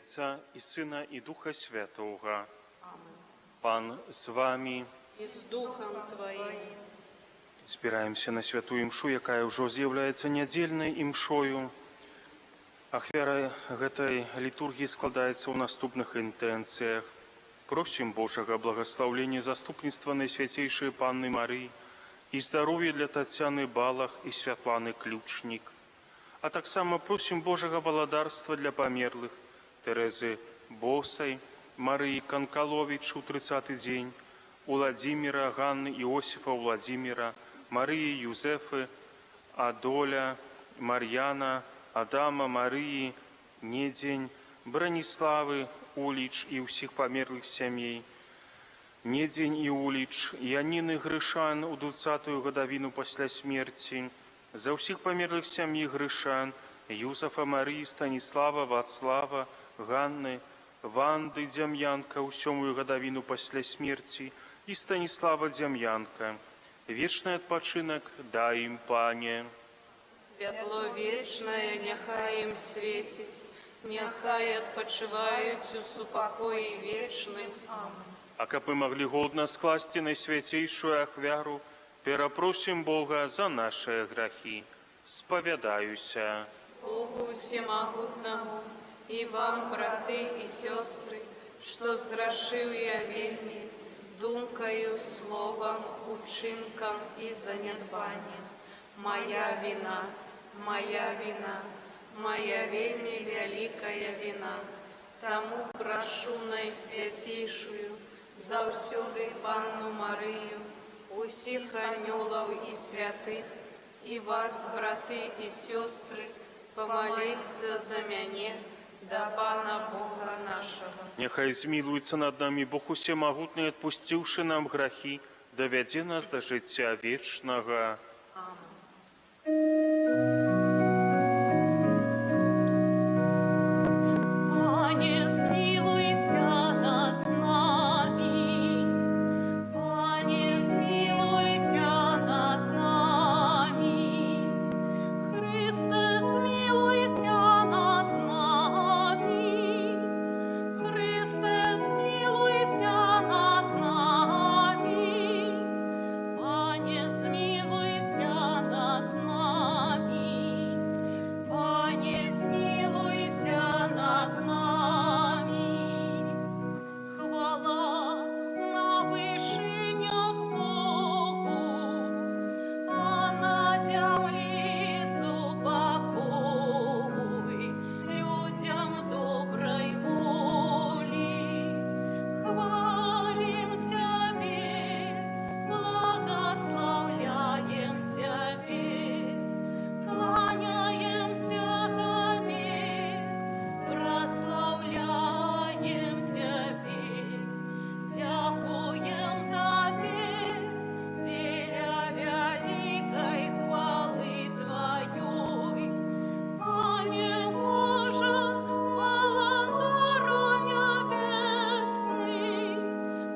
Айца і Сына, і Духа Святога. Амэн. Пан з вамі. І з духам тваім. Збіраемся на святую імшу, якая ўжо з'яўляецца нядзельнай імшою. Ахвяра гэтай літургіі складаецца ў наступных інтэнцыях. Просім Божага благаслаўлення, заступніцтва Найсвяцейшай Панны Марыі і здароўя для Тацяны Балах і Святланы Ключнік. А таксама просім Божага валадарства для памерлых Тэрэзы Босай, Марыі Канкаловіч у 30-ы дзень, Уладзіміра, Ганны, Іосіфа, Уладзіміра, Марыі, Юзефы, Адоля, Мар'яна, Адама, Марыі, Недзень, Браніславы, Уліч і ўсіх памерлых сямей, Недзень і Уліч, Яніны Грышан у 20-ю гадавіну пасля смерці, за ўсіх памерлых сям'і Грышан, Юзафа, Марыі, Станіслава, Вацлава, Ганны, Ванды Дзям'янка ў сёмую гадавіну пасля смерці і Станіслава Дзям'янка. Вечны адпачынак дай ім, Пане. Святло вечнае няхай ім свеціць, няхай адпачываюць у супакоі вечным. Амэн. А каб мы маглі годна скласці найсвяцейшую ахвяру, перапросім Бога за нашыя грахі. Спавядаюся Богу ўсемагутнаму і вам, браты і сёстры, што зграшыў я вельмі, думкаю, словам, учынкам і занядбаннем. Мая віна, мая віна, мая вельмі вялікая віна. Таму прашу найсвяцейшую, заўсёды Панну Марыю, усіх анёлаў і святых, і вас, браты і сёстры, памаліцца за мяне да Пана Бога нашага. Няхай змілуецца над намі Бог усемагутны, адпусціўшы нам грахі, давядзе нас да жыцця вечнага. Амэн. Пане, змілуйся над намі. Пане, змілуйся над намі. Хрысце, змілуйся над намі. Хрысце, змілуйся над намі. Пане, змілуйся над намі. Пане, змілуйся над намі. Хвала на вышынях Богу, а на зямлі супакой людзям добрай волі. Хвалім Цябе, благаслаўляем Цябе, кланяемся Табе, праслаўляем Цябе, дзякуем Табе, дзеля вялікай хвалы Тваёй. Пане Божа, Валадару нябесны,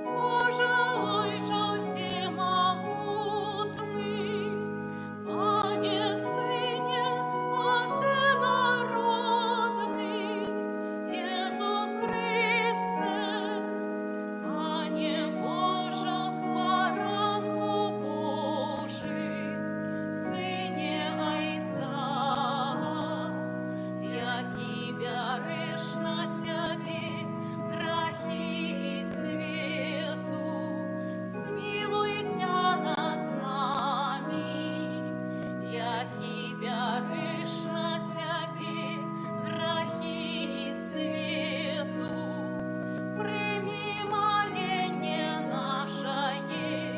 Божа Ойча ўсемагутны, Пане Сыне, Адзінародны, Езу Хрысце, Пане Божа, Баранку Божы, Сыне Айца, які бярэш на сябе грахі свету, змілуйся над намі, які бярэш на сябе грахі свету, прымі маленне нашае,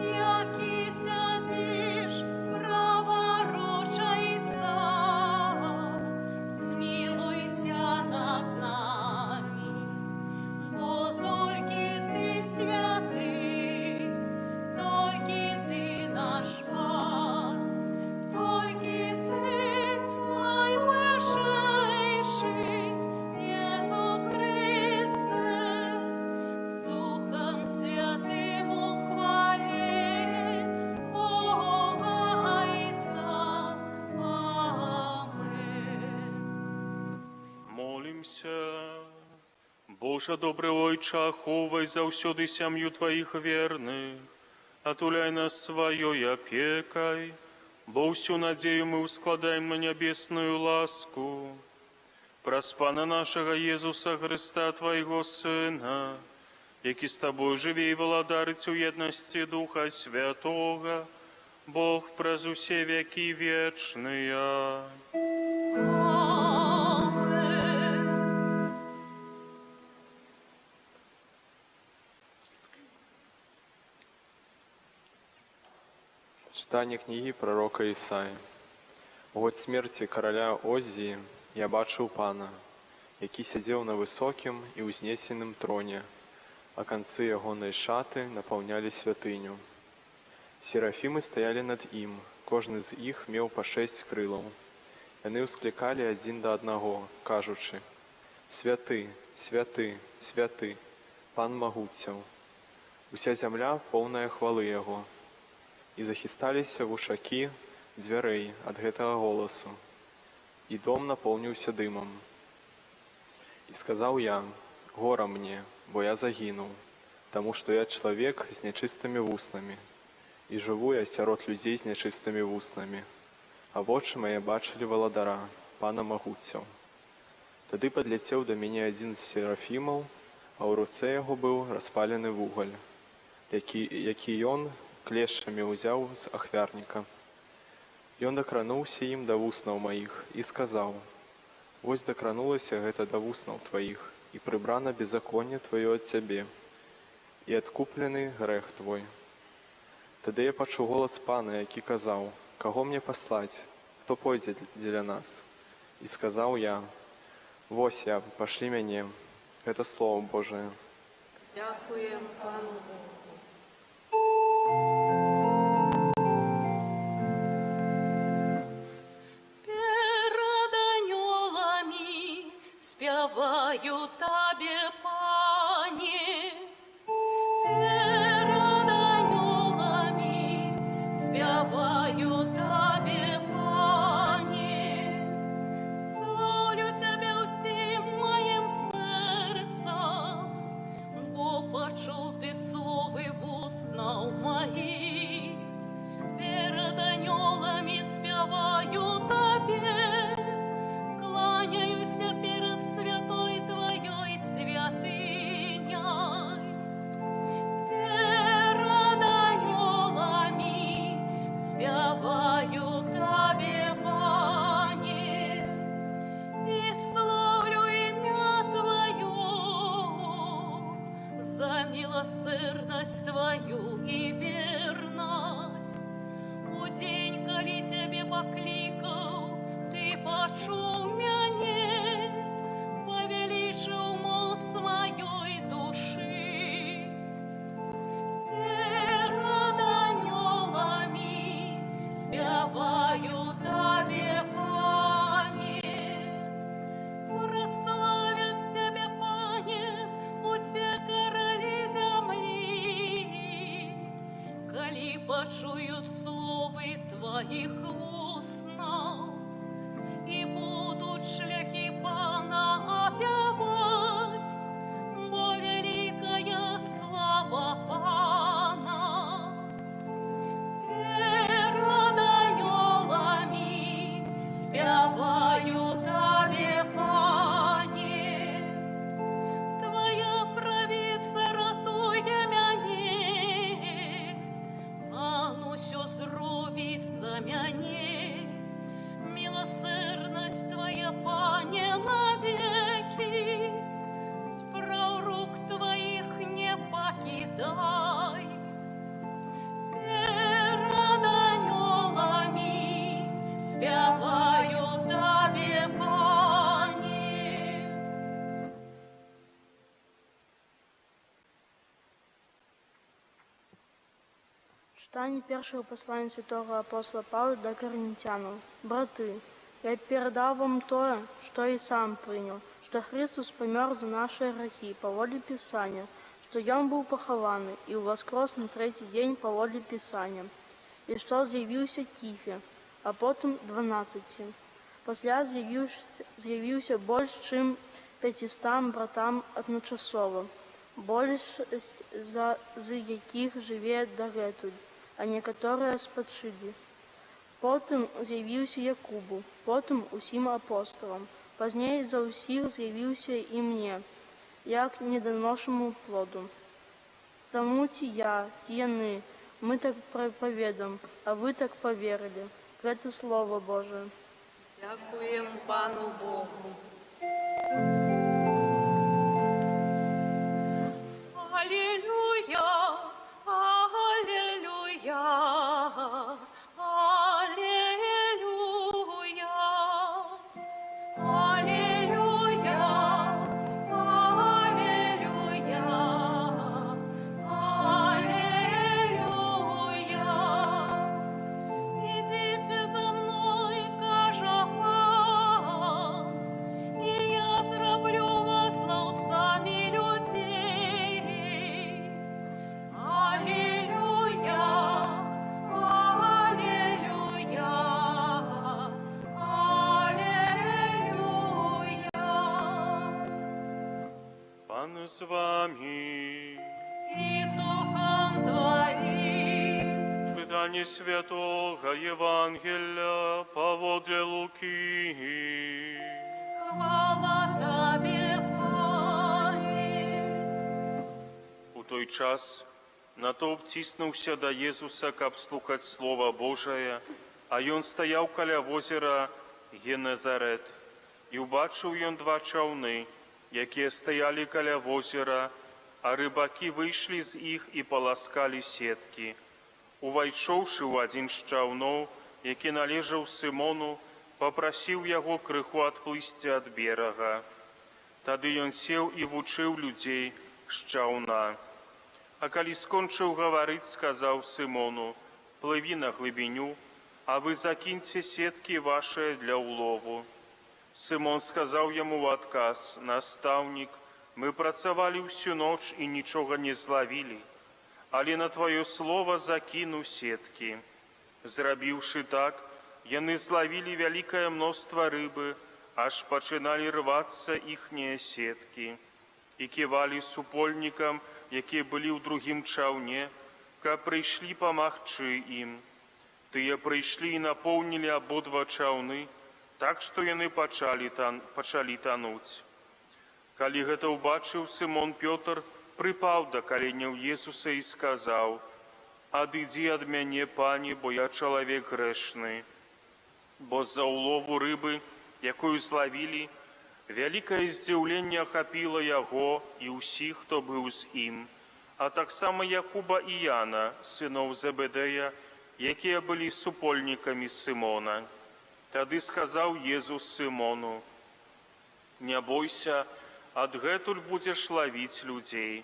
які сядзіш праваруч Айца, змілуйся над намі, бо толькі Ты святы, толькі Ты наш Пан, толькі Ты найвышэйшы, Езу Хрысце, з Духам Святым у хвале Бога Айца. Амэн. Молімся. Божа, добры Ойча, ахоўвай заўсёды сям'ю Тваіх верных, атуляй нас сваёй апекай, бо ўсю надзею мы ўскладаем на нябесную ласку. Праз Пана нашага Езуса Хрыста, Твайго Сына, які з Табою жыве і валадарыць у еднасці Духа Святога, Бог праз усе вякі вечныя. Амэн. Чытанне кнігі прарока Ісаі. У год смерці караля Озіі я бачыў Пана, які сядзеў на высокім і ўзнесеным троне, а канцы ягонай шаты напаўнялі святыню. Серафімы стаялі над ім, кожны з іх меў па шэсць крылаў. Яны ўсклікалі адзін да аднаго, кажучы: «Святы, святы, святы, Пан магуццяў! Уся зямля поўная хвалы Яго». І захісталіся вушакі дзвярэй ад гэтага голасу, і дом напоўніўся дымам. І сказаў я: гора мне, бо я загінуў, таму што я чалавек з нячыстымі вуснамі, і жыву я сярод людзей з нячыстымі вуснамі, а вочы мае бачылі Валадара, Пана магуццяў. Тады падляцеў да мяне адзін з серафімаў, а ў руцэ яго быў распалены вугаль, які ён клешчамі ўзяў з ахвярніка. Ён дакрануўся ім да вуснаў маіх і сказаў: «Вось дакранулася гэта да вуснаў тваіх, і прыбрана беззаконне тваё ад цябе, і адкуплены грэх твой». Тады я пачуў голас Пана, які казаў: «Каго мне паслаць? Хто пойдзе дзеля нас?» І сказаў я: «Вось я, пашлі мяне». Гэта Слова Божае. Дзякуем Пану Богу. Перад анёламі спяваю Табе, Пане. Перад анёламі спяваю Табе, Пане. Слаўлю Цябе ўсім маім сэрцам, бо пачуў Ты словы вуснаў маіх. Перад анёламі спяваю Табе, кланяюся перад святой Тваёй святыняй. Перад анёламі спяваю Табе, Пане, і слаўлю імя Тваё за міласэрнасць Тваю і вернасць. У дзень, калі Цябе паклікаў, Ты пачуў мяне, павялічыў моц маёй душы. Перад анёламі спяваю Табе, Пане. Праславяць Цябе, Пане, усе каралі зямлі, калі пачуюць словы Тваіх вуснаў, і будуць шляхі Пана апяваць, бо вялікая слава Пана. Перад анёламі спяваю Табе, Пане. Твая правіца ратуе мяне, Пан усё зробіць за мяне. Міласэрнасць Твая, Пане, навекі, спраў рук Тваіх не пакідай. Перад анёламі спяваю Табе, Пане. Чытанне першага паслання святога апостала Паўла да Карынцянаў. Браты, я перадаў вам тое, што і сам прыняў, што Хрыстос памёр за нашы грахі паводле Пісання, што Ён быў пахаваны і ўваскрос на трэці дзень паводле Пісання, і што з'явіўся Кіфе, а потым 12. Пасля з'явіўся больш, чым 500 братам адначасова, большасць з якіх жыве дагэтуль, а некаторыя спачылі. Потым з'явіўся Якубу, потым усім апосталам. Пазней за ўсіх з'явіўся і мне, як неданошанаму плоду. Таму ці я, ці яны, мы так прапаведуем, а вы так паверылі. Гэта Слова Божае. Дзякуем Пану Богу. Алілуя, алілуя, алілуя. Алілуя, алілуя, алілуя. Ідзіце за мной, кажа Пан, і я зраблю вас лоўцамі людзей. Алілуя, алілуя, алілуя. Пан з вамі. І з духам тваім. Чытанне святога Евангелля паводле Лукі. Хвала Табе, Пане. У той час натоўп ціснуўся да Езуса, каб слухаць Слова Божае, а ён стаяў каля возера Генезарэт. І ўбачыў ён два чаўны, якія стаялі каля возера, а рыбакі выйшлі з іх і паласкалі сеткі. Увайшоўшы ў адзін з чаўноў, які належаў Сымону, папрасіў яго крыху адплысці ад берага. Тады ён сеў і вучыў людзей з чаўна. А калі скончыў гаварыць, сказаў Сымону: «Плыві на глыбіню, а вы закіньце сеткі вашыя для ўлову». Сымон сказаў яму ў адказ: «Настаўнік, мы працавалі ўсю ноч і нічога не злавілі, але на тваё слова закіну сеткі». Зрабіўшы так, яны злавілі вялікае мноства рыбы, аж пачыналі рвацца іхнія сеткі. І ківалі супольнікам, якія былі ў другім чаўне, каб прыйшлі памагчы ім. Тыя прыйшлі і напоўнілі абодва чаўны, так што яны пачалі тануць. Калі гэта ўбачыў Сымон Пётр, прыпаў да каленяў Езуса і сказаў: «Адыдзі ад мяне, Пане, бо я чалавек грэшны». Бо з-за ўлову рыбы, якую злавілі, вялікае здзіўленне ахапіла яго і ўсіх, хто быў з ім, а таксама Якуба і Яна, сыноў Зебедея, якія былі супольнікамі Сымона. Тады сказаў Езус Сымону: «Не бойся, адгэтуль будзеш лавіць людзей».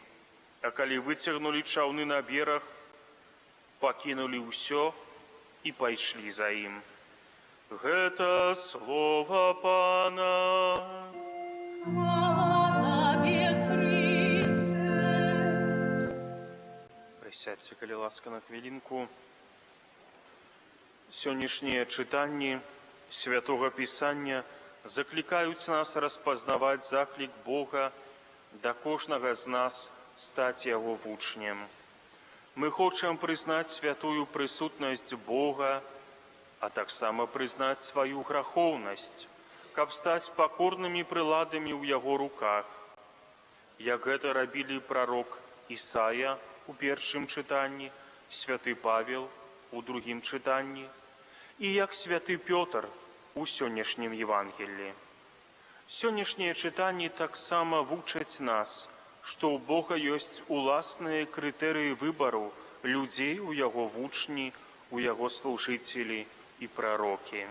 А калі выцягнулі чаўны на бераг, пакінулі ўсё і пайшлі за ім. Гэта слова Пана. Хвала Табе, Хрысце. Прысядзьце, калі ласка, на хвілінку. Сённяшнія чытанні Святога Пісання заклікаюць нас распазнаваць заклік Бога да кожнага з нас стаць яго вучнем. Мы хочам прызнаць святую прысутнасць Бога, а таксама прызнаць сваю грахоўнасць, каб стаць пакорнымі прыладамі ў яго руках. Як гэта рабілі прарок Ісая у першым чытанні, святы Павел у другім чытанні і як святы Пётр у сённяшнім Евангеллі. Сённяшнія чытанні таксама вучаць нас, што ў Бога ёсць уласныя крытэрыі выбару людзей у яго вучні, у яго служыцелі і прарокі.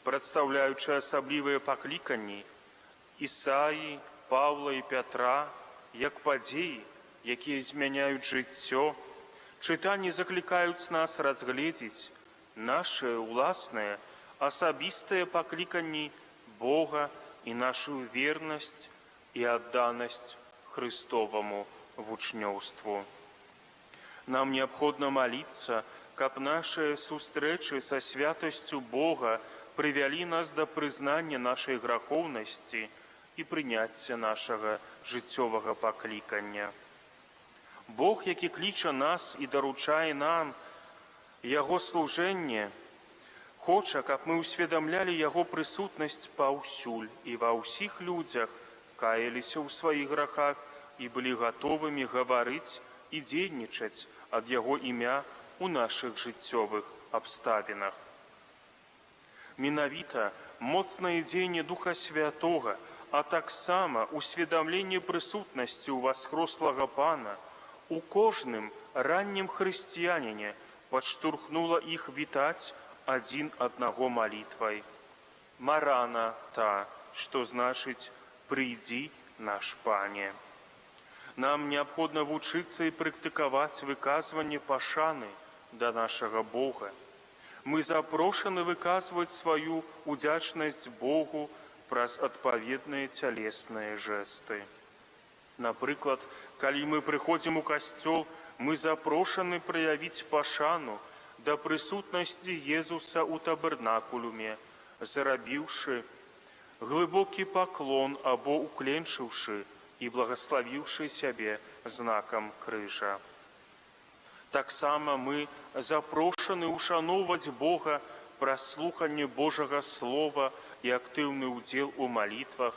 Прадстаўляючы асаблівыя пакліканні Ісаі, Паўла і Пятра як падзеі, якія змяняюць жыццё, чытанні заклікаюць нас разгледзець нашае ўласнае асабістае пакліканні Бога і нашу вернасць і адданасць Хрыстоваму вучнёўству. Нам неабходна маліцца, каб нашыя сустрэчы са святасцю Бога прывялі нас да прызнання нашай грахоўнасці і прыняцця нашага жыццёвага паклікання. Бог, які кліча нас і даручае нам Яго служэнне, хоча, каб мы ўсведамлялі Яго прысутнасць паўсюль і ва ўсіх людзях, каяліся ў сваіх грахах і былі гатовымі гаварыць і дзейнічаць ад Яго імя ў нашых жыццёвых абставінах. Менавіта моцнае дзеянне Духа Святога, а таксама усведамленне прысутнасці ўваскрослага Пана у кожным раннім хрысціяніне падштурхнула іх вітаць адзін аднаго малітвай: «Марана-та», што значыць «Прыйдзі, наш Пане». Нам неабходна вучыцца і практыкаваць выказванне пашаны да нашага Бога. Мы запрошаны выказваць сваю удзячнасць Богу праз адпаведныя цялесныя жэсты. Напрыклад, калі мы прыходзім у касцёл, мы запрошаны праявіць пашану да прысутнасці Езуса ў табернакулюме, зрабіўшы глыбокі паклон або укленчыўшы і благаславіўшы сябе знакам крыжа. Таксама мы запрошаны ўшаноўваць Бога праз слуханне Божага Слова і актыўны ўдзел у малітвах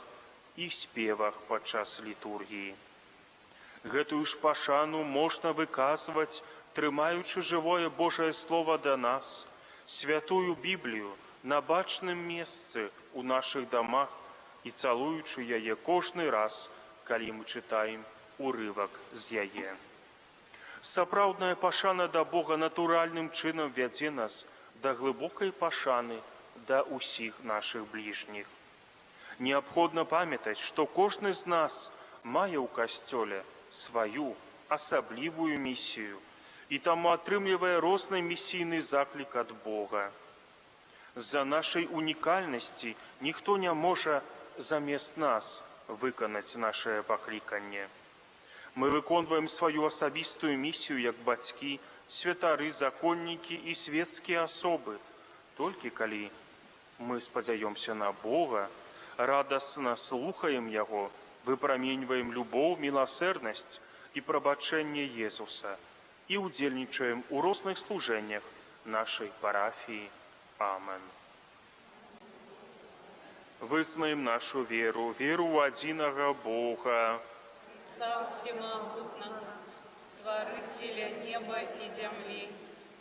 і спевах падчас літургіі. Гэтую ж пашану можна выказваць, трымаючы жывое Божае Слова да нас, святую Біблію, на бачным месцы ў нашых дамах і цалуючы яе кожны раз, калі мы чытаем урывак з яе. Сапраўдная пашана да Бога натуральным чынам вядзе нас да глыбокай пашаны да ўсіх нашых бліжніх. Неабходна памятаць, што кожны з нас мае ў касцёле сваю асаблівую місію і таму атрымлівае розны місійны заклік ад Бога. З-за нашай унікальнасці ніхто не можа замест нас выканаць нашае пакліканне. Мы выконваем сваю асабістую місію як бацькі, святары, законнікі і свецкія асобы, толькі калі мы спадзяёмся на Бога, радасна слухаем Яго, выпраменьваем любоў, міласэрнасць і прабачэнне Езуса і ўдзельнічаем у розных служэннях нашай парафіі. Амен. Вызнаем нашу веру, веру ў адзінага Бога, Айца Усемагутнага, Стварыцеля неба і зямлі,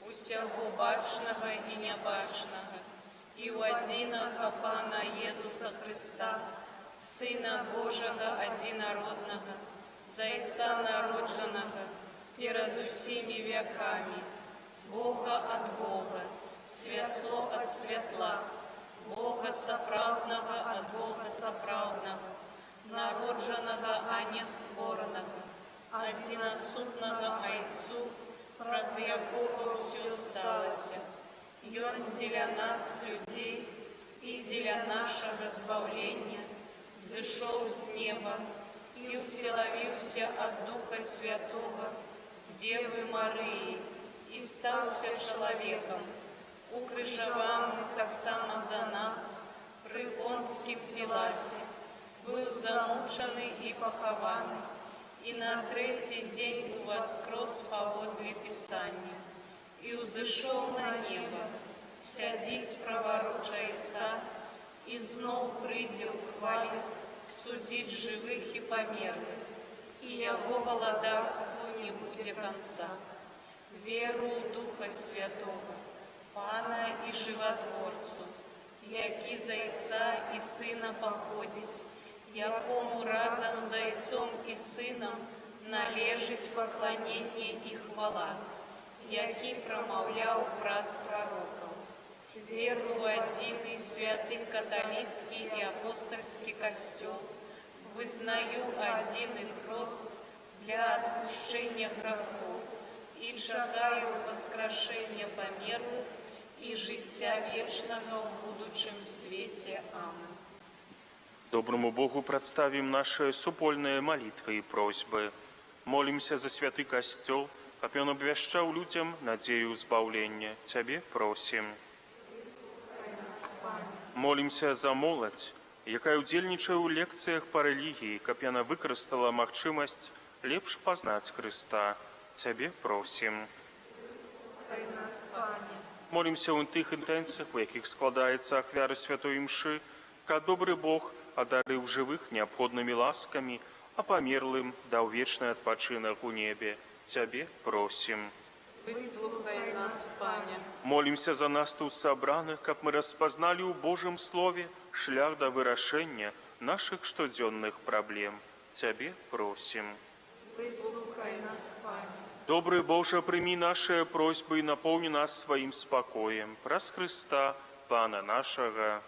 усяго бачнага і нябачнага, і ў адзінага Пана Езуса Хрыста, Сына Божага Адзінароднага, з Айца народжанага перад усімі вякамі, Бога ад Бога, святло ад святла, Бога сапраўднага ад Бога сапраўднага, народжанага, а не створанага, адзінасутнага Айцу, праз якога ўсё сталася. Ён дзеля нас, людзей, і дзеля нашага збаўлення зышоў з неба і ўцелавіўся ад Духа Святога з Дзевы Марыі і стаўся чалавекам, укрыжаваным таксама за нас пры Понцкім Пілаце, быў замучаны і пахаваны, і на трэці дзень уваскрос паводле Пісання, і ўзышоў на неба, сядзіць праваруч Айца, і зноў прыйдзе ў хвале судзіць жывых і памерлых, і яго валадарству не будзе канца. Веру ў Духа Святога, Пана і Жыватворцу, які з Айца і Сына паходзіць, якому разам з Айцом і Сынам належыць пакланенне і хвала, які прамаўляў праз прарокаў. Веру ў адзіны святы каталіцкі і апостальскі Касцёл, вызнаю адзіны хрост для адпушчэння грахоў і чакаю ўваскрашэння памерлых і жыцця вечнага ў будучым свеце. Амен. Добраму Богу прадставім нашы супольныя малітвы і просьбы. Молімся за святы Касцёл, каб ён абвяшчаў людзям надзею збаўлення. Цябе просім. Молімся за моладзь, якая ўдзельнічае ў лекцыях па рэлігіі, каб яна выкарыстала магчымасць лепш пазнаць Хрыста. Цябе просім. Выслухай нас, Пане. Молімся ў тых інтэнцыях, у якіх складаецца ахвяра святой Імшы, каб добры Бог адарыў жывых неабходнымі ласкамі, а памерлым даў вечны адпачынак у небе. Цябе просім. Выслухай нас, Пане. Молімся за нас тут сабраных, каб мы распазналі ў Божым Слове шлях да вырашэння нашых штодзённых праблем. Цябе просім. Выслухай нас, Пане. Добры Божа, прымі нашыя просьбы і напоўні нас сваім спакоем. Праз Хрыста, Пана нашага.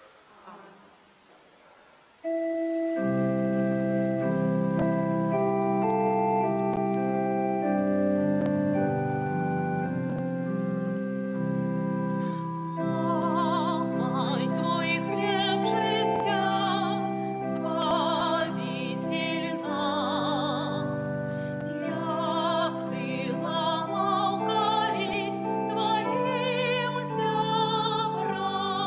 Ламай Твой хлеб жыцця, Збавіцель нам, як Ты ламаў калісь Тваім сябрам,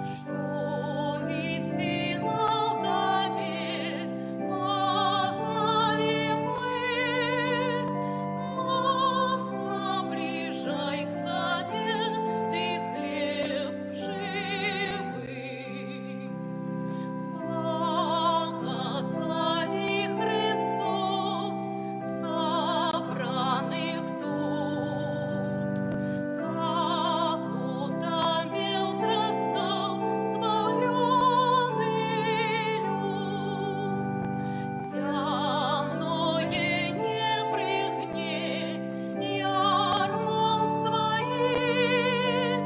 што ісціна ў Табе пазналі мы, нас набліжай к сабе, Ты хлеб жывы. Благаславі, Хрыстос, сабраных тут, каб у Табе ўзрастаў збаўлёны люд. Зямное не прыгне ярмом сваім,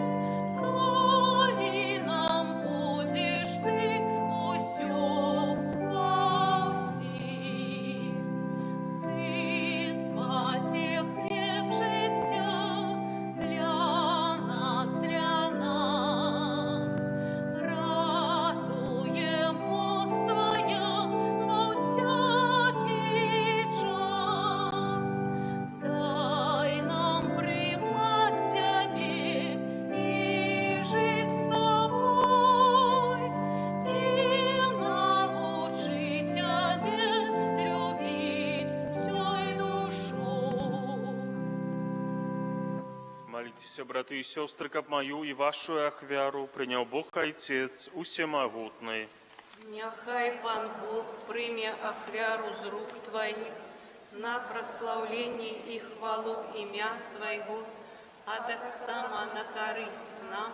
калі нам будзеш Ты ўсё ва ўсім. Ты спасе хлеб жыцця для нас, для нас. Ратуе моц Твая ва ўсякі час. Дай нам прымаць Цябе і жыць з Табой, і навучыць Цябе любіць усёй душой. Маліцеся, браты і сёстры, каб маю і вашу ахвяру прыняў Бог Айцец усемагутны. Няхай Пан Бог прыме ахвяру з рук Тваіх на праслаўленне і хвалу імя Свайго, а таксама на карысць нам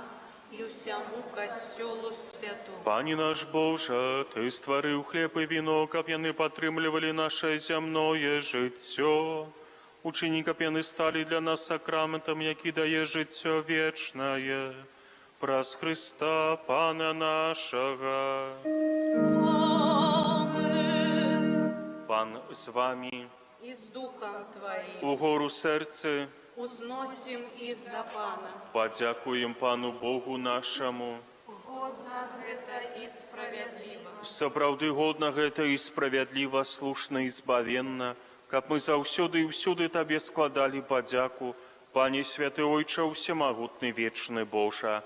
і ўсяму Касцёлу Святому. Пане наш Божа, Ты стварыў хлеб і віно, каб яны падтрымлівалі наша зямное жыццё. Учыні, каб яны сталі для нас сакраментам, які дае жыццё вечнае. Праз Хрыста, Пана нашага. Амэн. Пан з вамі. І з духам Тваім. Угору сэрцы. Узносім іх да Пана. Падзякуем Пану Богу нашаму. Годна гэта і справядліва. Сапраўды годна гэта і справядліва, слушна і збавенна, каб мы заўсёды і ўсюды Табе складалі падзяку, Пане святы Ойча ўсемагутны вечны Божа.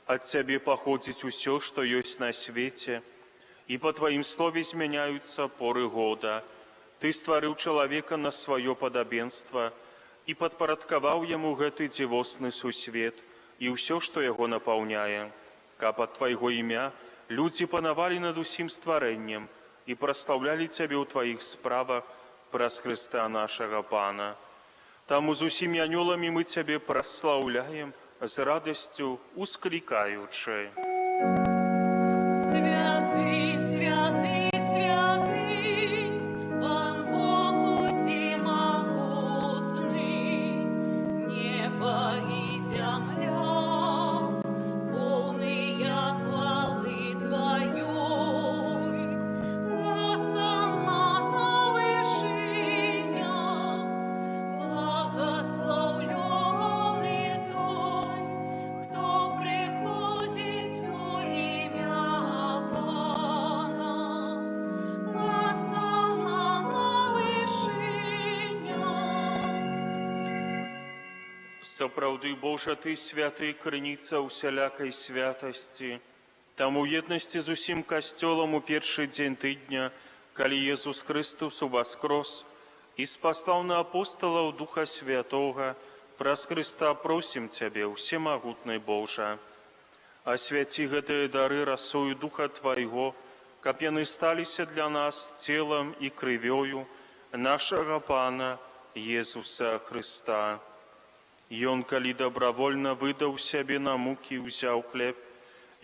Ад Цябе паходзіць усё, што ёсць на свеце, і па Тваім слове змяняюцца поры года. Ты стварыў чалавека на сваё падабенства і падпарадкаваў яму гэты дзівосны сусвет і ўсё, што яго напаўняе, каб ад Твайго імя людзі панавалі над усім стварэннем і праслаўлялі Цябе ў Тваіх справах праз Хрыста нашага Пана. Таму з усімі анёламі мы Цябе праслаўляем, з радасцю усклікаючы. Святы, святы, святы, Пан Бог усемагутны, неба і зямля, поўныя хвалы Тваёй. Гасанна на вышынях, благаслаўлёны той, хто прыходзіць у імя Пана. Гасанна на вышынях. Сапраўды, Божа, Ты святы, крыніца ўсялякай святасці. Там у еднасці з усім Касцёлам у першы дзень тыдня, калі Езус Хрыстус уваскрос і спаслаў на апосталаў Духа Святога, праз Хрыста просім Цябе, усемагутны Божа. Асвяці гэтыя дары расою Духа Твайго, каб яны сталіся для нас целам і крывёю нашага Пана Езуса Хрыста. Ён, калі добравольна выдаў сябе на мукі, узяў хлеб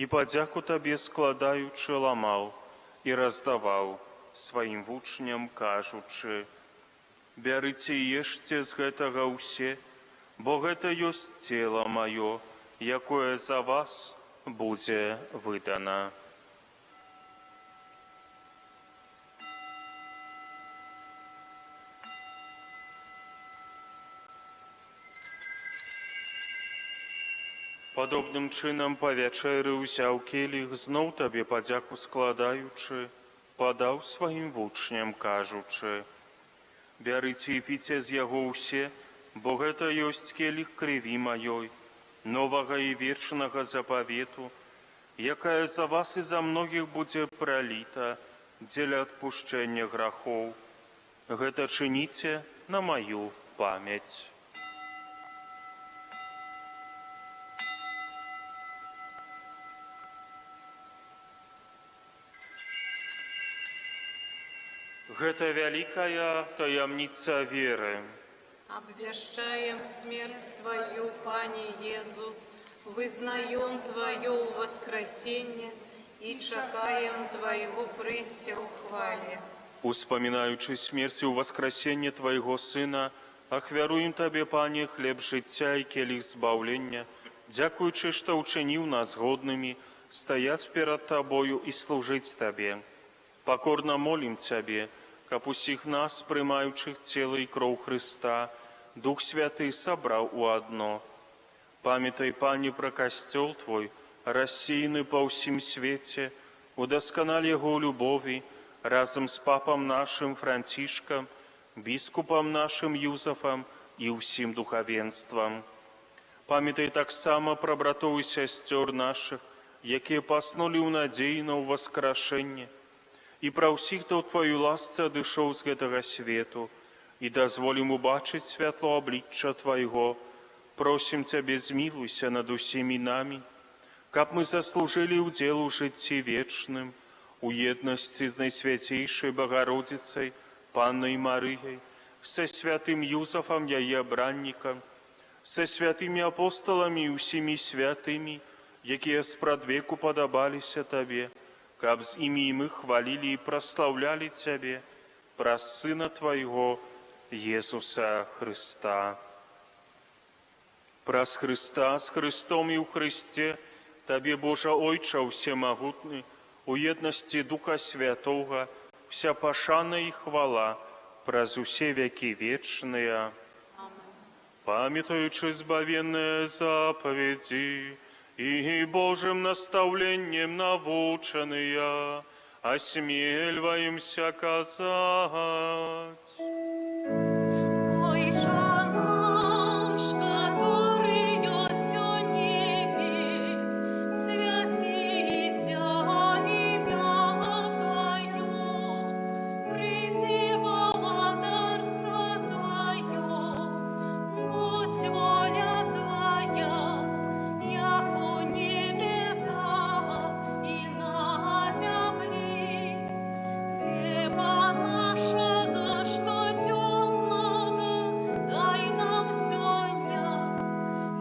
і падзяку Табе складаючы ламаў і раздаваў сваім вучням, кажучы: «Бярыце і ешце з гэтага ўсе, бо гэта ёсць цела маё, якое за вас будзе выдана». Падобным чынам па вячэры ўзяў келіх, зноў Табе падзяку складаючы, падаў сваім вучням, кажучы: «Бярыце і піце з яго ўсе, бо гэта ёсць келіх крыві маёй, новага і вечнага запавету, якая за вас і за многіх будзе праліта дзеля адпушчэння грахоў. Гэта чыніце на маю памяць». Гэта вялікая таямніца веры. Обвящаем смерть Твою, Пане Езу, вызнаем Твое воскресение и чакаем Твоего прыйсця ў хвале. Успамінаючы смерць і ўваскрасенне Твайго Сына, ахвяруем Табе, Пане, хлеб жыцця і келіх збаўлення, дзякуючы, што ўчыніў нас годнымі стаяць перад Табою і служыць Табе. Пакорна молім Цябе, каб усіх нас, прымаючых цела і кроў Хрыста, Дух Святы сабраў у адно. Памятай, Пане, пра Касцёл Твой, рассеяны па ўсім свеце, удасканаль яго ў любові, разам з папам нашым Францішкам, біскупам нашым Юзафам і ўсім духавенствам. Памятай таксама пра братоў і сясцёр нашых, якія паснулі ў надзеі на ўваскрашэнне, і пра ўсіх, хто ў Тваю ласцы адышоў з гэтага свету, і дазволім убачыць святло аблічча Твайго. Просім Цябе, змілуйся над усімі намі, каб мы заслужылі ўдзел у жыцці вечным, у еднасці з Найсвяцейшай Багародзіцай, Паннай Марыяй, са святым Юзафам, яе абраннікам, са святымі апосталамі і ўсімі святымі, якія спрадвеку падабаліся Табе, каб з імі і мы хвалілі і праслаўлялі Цябе праз Сына Твайго, Езуса Хрыста. Праз Хрыста, з Хрыстом і ў Хрысце, Табе, Божа Ойча ўсемагутны, у еднасці Духа Святога, уся пашана і хвала праз усе вякі вечныя. Памятаючы збавенныя запаведзі і Божым настаўленнем навучаныя, асмельваемся казаць. Ойча наш, который ёсць у небе, свяціся імя Тваё, прыйдзі валадарства Тваё, будзь воля Твая, як у небе, так і на зямлі. Хлеба нашага штодзённага дай нам сёння,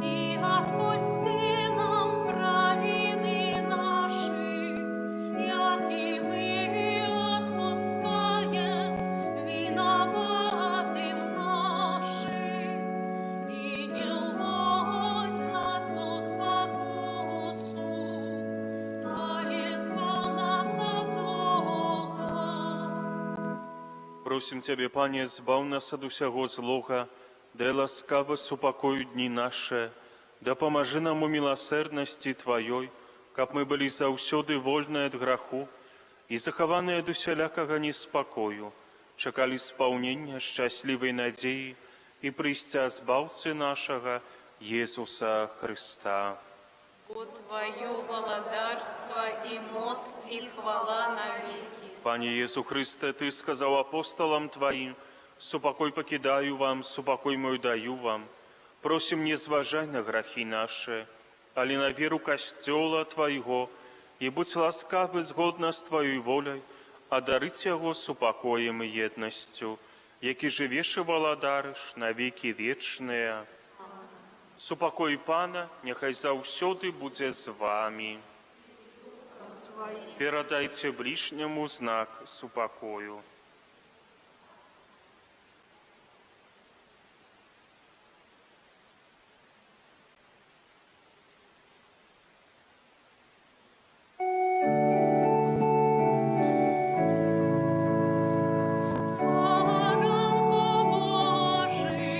і адпусці нам правіны нашы, як і мы адпускаем вінаватым нашым. І не ўводзь нас у спакусу, але збаў нас ад злога. Просім Цябе, Пане, збаў нас ад усяго злога, дай ласкава супакою дні нашы, дапамажы нам у міласэрнасці Тваёй, каб мы былі заўсёды вольныя ад граху і захаваныя ад усялякага неспакою, чакалі спаўнення шчаслівай надзеі і прыйсця Збаўцы нашага Езуса Хрыста. Бо Тваё валадарства і моц і хвала навекі. Пане Езу Хрысце, Ты сказаў апосталам Тваім: «Супакой пакідаю вам, супакой мой даю вам». Просім, не зважай на грахі нашы, але на веру Касцёла Твайго, і будзь ласкавы згодна з Тваёй воляй, адарыць яго супакоем і еднасцю, які жывеш і валадарыш на векі вечныя. Супакой Пана няхай заўсёды будзе з вамі. Перадайце бліжняму знак супакою. Баранку Божы,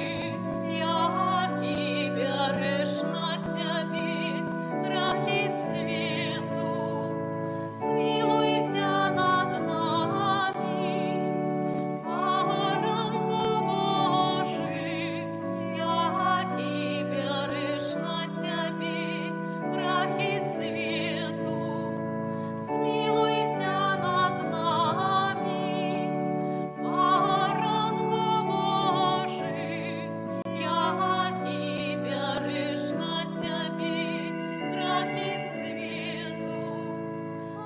які бярэш на сябе грахі свету, змілуйся над намі. Баранку Божы, які бярэш на сябе грахі свету, змілуйся над намі. Баранку Божы, які бярэш на сябе грахі свету,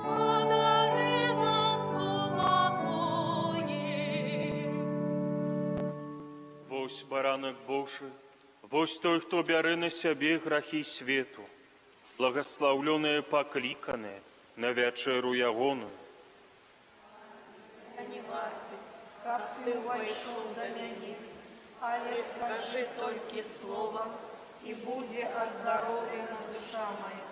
адары нас супакоем. Вось Баранак Божы, вось той, хто бярэ на сябе грахі свету, благаслаўлёныя пакліканыя на вячэру Ягоную. Я не варты, каб ты ўвайшоў да мяне, але скажы толькі слова, і будзе аздароўлена душа мая.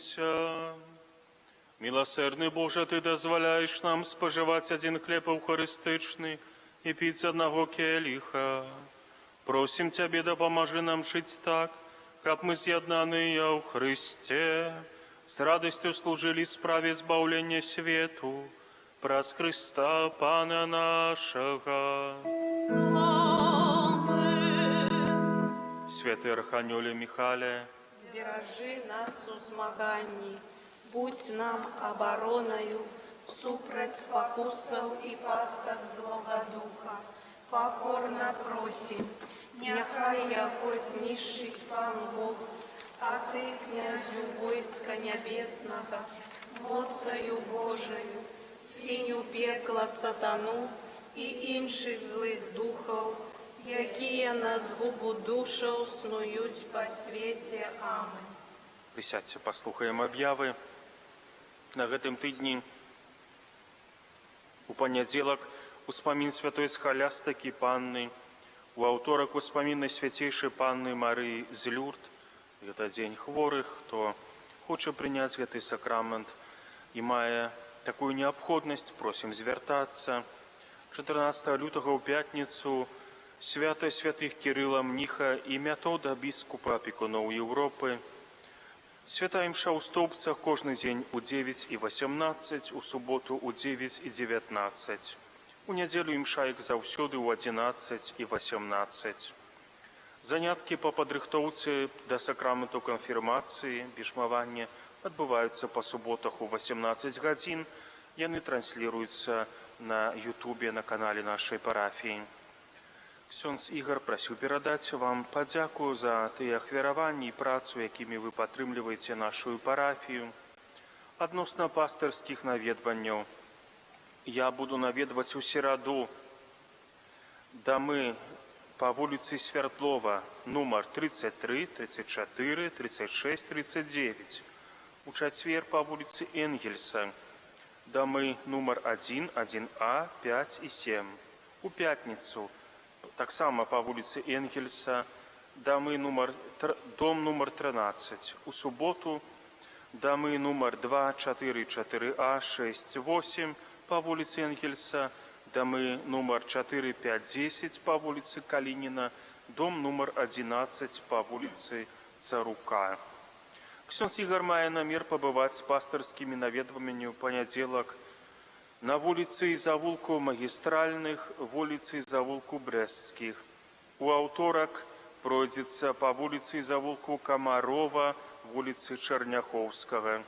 Памолімся. Міласэрны Божа, Ты дазваляеш нам спажываць адзін хлеб эўхарыстычны і піць з аднаго келіха. Просім Цябе, дапамажы нам жыць так, каб мы, з'яднаныя ў Хрысце, з радасцю служылі справе збаўлення свету, праз Хрыста Пана нашага. Амэн. Святы Арханёле Міхале, Беражы нас у змаганні, будзь нам абаронаю супраць спакусаў і пастак злога духа. Пакорна просім, няхай яго знішчыць Пан Бог, а ты, князю войска нябеснага, моцаю Божаю, скінь у пекла сатану і іншых злых духаў, якія на згубу душаў снуюць па свеце. Амэн. Прысядзьце, паслухаем аб'явы. На гэтым тыдні у панядзелак успамін святой Схалястыкі Панны, у аўторак успамін Найсвяцейшай Панны Марыі з Люрд. Гэта дзень хворых, хто хоча прыняць гэты сакрамент і мае такую неабходнасць, просім звяртацца. 14 лютага ў пятніцу свята святых Кірыла Мніха і Мятода, біскупа, апекуноў Еўропы. Святая імша ў Стоўбцах кожны дзень у 9 і 18, у суботу ў 9 і 19. У нядзелю імша, як заўсёды, ў 11 і 18. Заняткі па падрыхтоўцы да сакраменту канфірмацыі, бежмавання, адбываюцца па суботах у 18 гадзін. Яны трансліруюцца на Ютубе на канале нашай парафіі. Ксёндз Ігар прасіў перадаць вам падзяку за тыя ахвяраванні і працу, якімі вы падтрымліваеце нашу парафію. Адносна пастырскіх наведванняў. Я буду наведваць у сераду дамы па вуліцы Свярдлова, нумар 33, 34, 36, 39. У чацвер па вуліцы Энгельса, дамы нумар 1, 1А, 5 і 7. У пятніцу таксама па вуліцы Энгельса, дамы нумар, дом нумар 13. У суботу дамы нумар 2, 4, 4А, 6, 8 па вуліцы Энгельса, дамы нумар 4, 5, 10 па вуліцы Калініна, дом нумар 11 па вуліцы Царука. Ксёндз Ігар мае намер пабываць з пастырскімі наведваннямі ў панядзелак на вуліцы і завулку Магістральных, вуліцы і завулку Брэсцкіх. У аўторак пройдзецца па вуліцы і завулку Камарова, вуліцы Чарняхоўскага.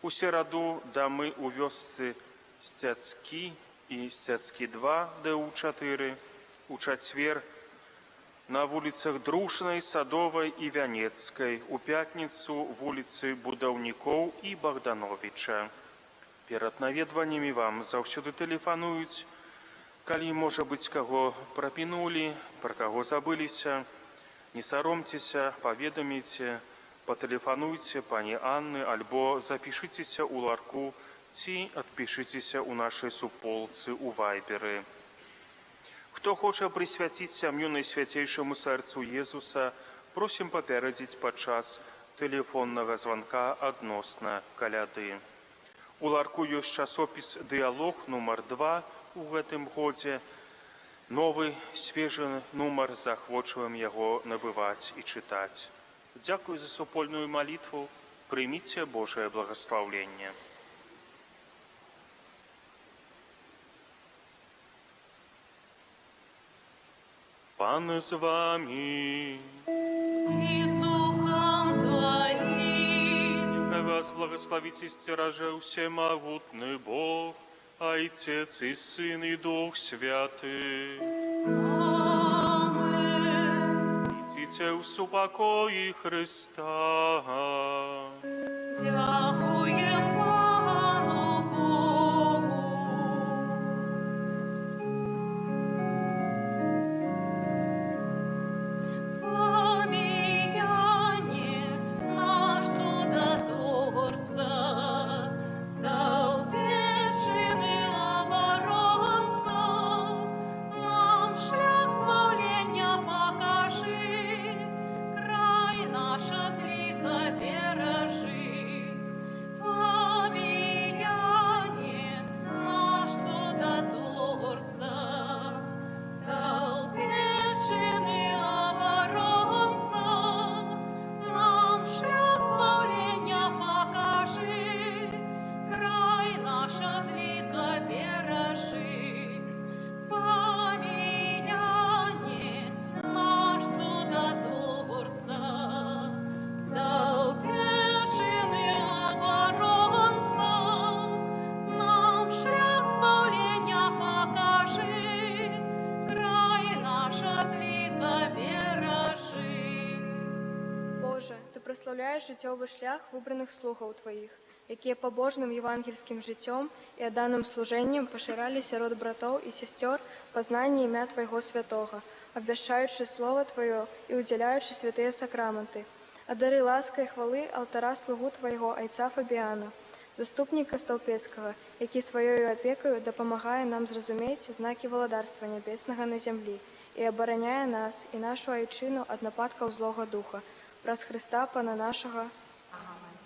У сераду дамы ў вёсцы Сцяцкі і Сцяцкі 2, ДУ4. У чацвер на вуліцах Дружнай, Садовай і Вянецкай. У пятніцу вуліцы Будаўнікоў і Багдановіча. Перад наведваннямі вам заўсёды тэлефануюць, калі, можа быць, каго прапінулі, пра каго забыліся. Не саромцеся, паведаміце, патэлефануйце пані Анны альбо запішыцеся ў ларку ці адпішыцеся ў нашай суполцы ў Вайберы. Хто хоча прысвяціць сям'ю Найсвяцейшаму Сэрцу Езуса, просім папярэдзіць падчас тэлефоннага званка адносна каляды. У ларку ёсць часопіс «Дыялог» нумар 2 у гэтым годзе. Новы, свежы нумар, заахвочваем яго набываць і чытаць. Дзякую за супольную малітву. Прыміце Божае благаслаўленне. Пан з вамі. І з духам Тваім. Хай вас благаславіць і сцеражэ ўсемагутны Бог, Айцец і Сын і Дух Святы. Амэн. Ідзіце ў супакоі Хрыста. Дзякуем Пану Богу. Фаміяне, наш цудатворца, стаў вечны абаронца, нам шлях збаўлення пакажы, край наш ад ліха беражы. благаслаўляеш жыццёвы шлях выбраных слугаў Тваіх, якія пабожным евангельскім жыццём і адданым служэннем пашыралі сярод братоў і сясцёр пазнанне імя Твайго святога, абвяшчаючы Слова Тваё і ўдзяляючы святыя сакраманты. Адары ласкай хвалы алтара слугу Твайго айца Фабіяна, заступніка стаўпецкага, які сваёю апекаю дапамагае нам зразумець знакі валадарства нябеснага на зямлі і абараняе нас і нашу айчыну ад нападкаў злога духа. Праз Хрыста Пана нашага. Амэн.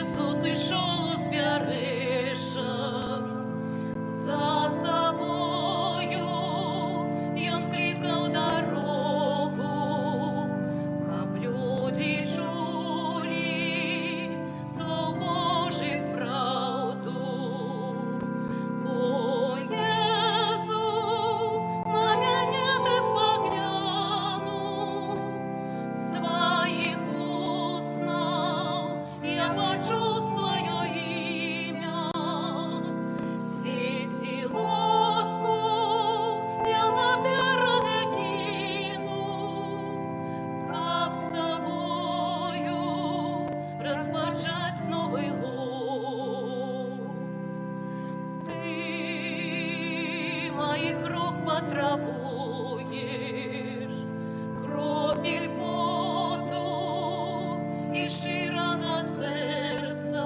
Езус ішоў з бярэжжа, за сабою Ён клікаў дарогу, каб людзі чулі слоў Божых праўду. О, Езу, на мяне ты спаглянуў, з Тваіх вуснаў я пачуў сваё імя. Сеці, лодку я на беразе кіну, каб з табою распачаць новы лоў. Ты маіх рук патрабуеш, кропель поту і шчырага сэрца,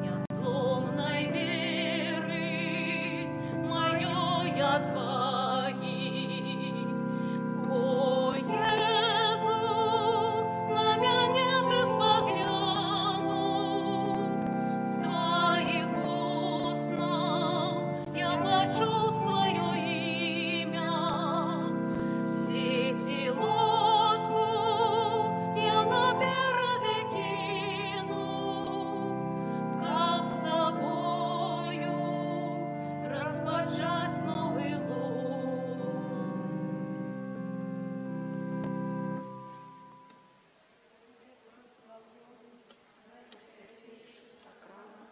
нязломнай веры, маёй адвагі. О, Езу, на мяне ты спаглянуў, з Тваіх вуснаў я пачуў сваё імя. Сеці, лодку я на беразе кіну, каб з табою распачаць новы лоў. Свяцейшы сакрамент,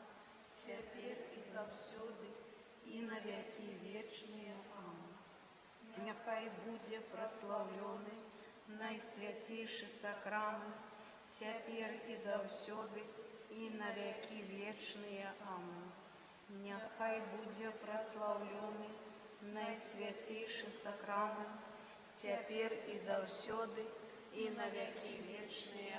цяпер і заўсёды, і на вякі вечныя. Амэн. Няхай будзе праслаўлёны найсвяцейшы сакрамент, цяпер і заўсёды, і на вякі вечныя. Амэн. Няхай будзе праслаўлёны найсвяцейшы сакрамент, цяпер і заўсёды, і на вякі вечныя.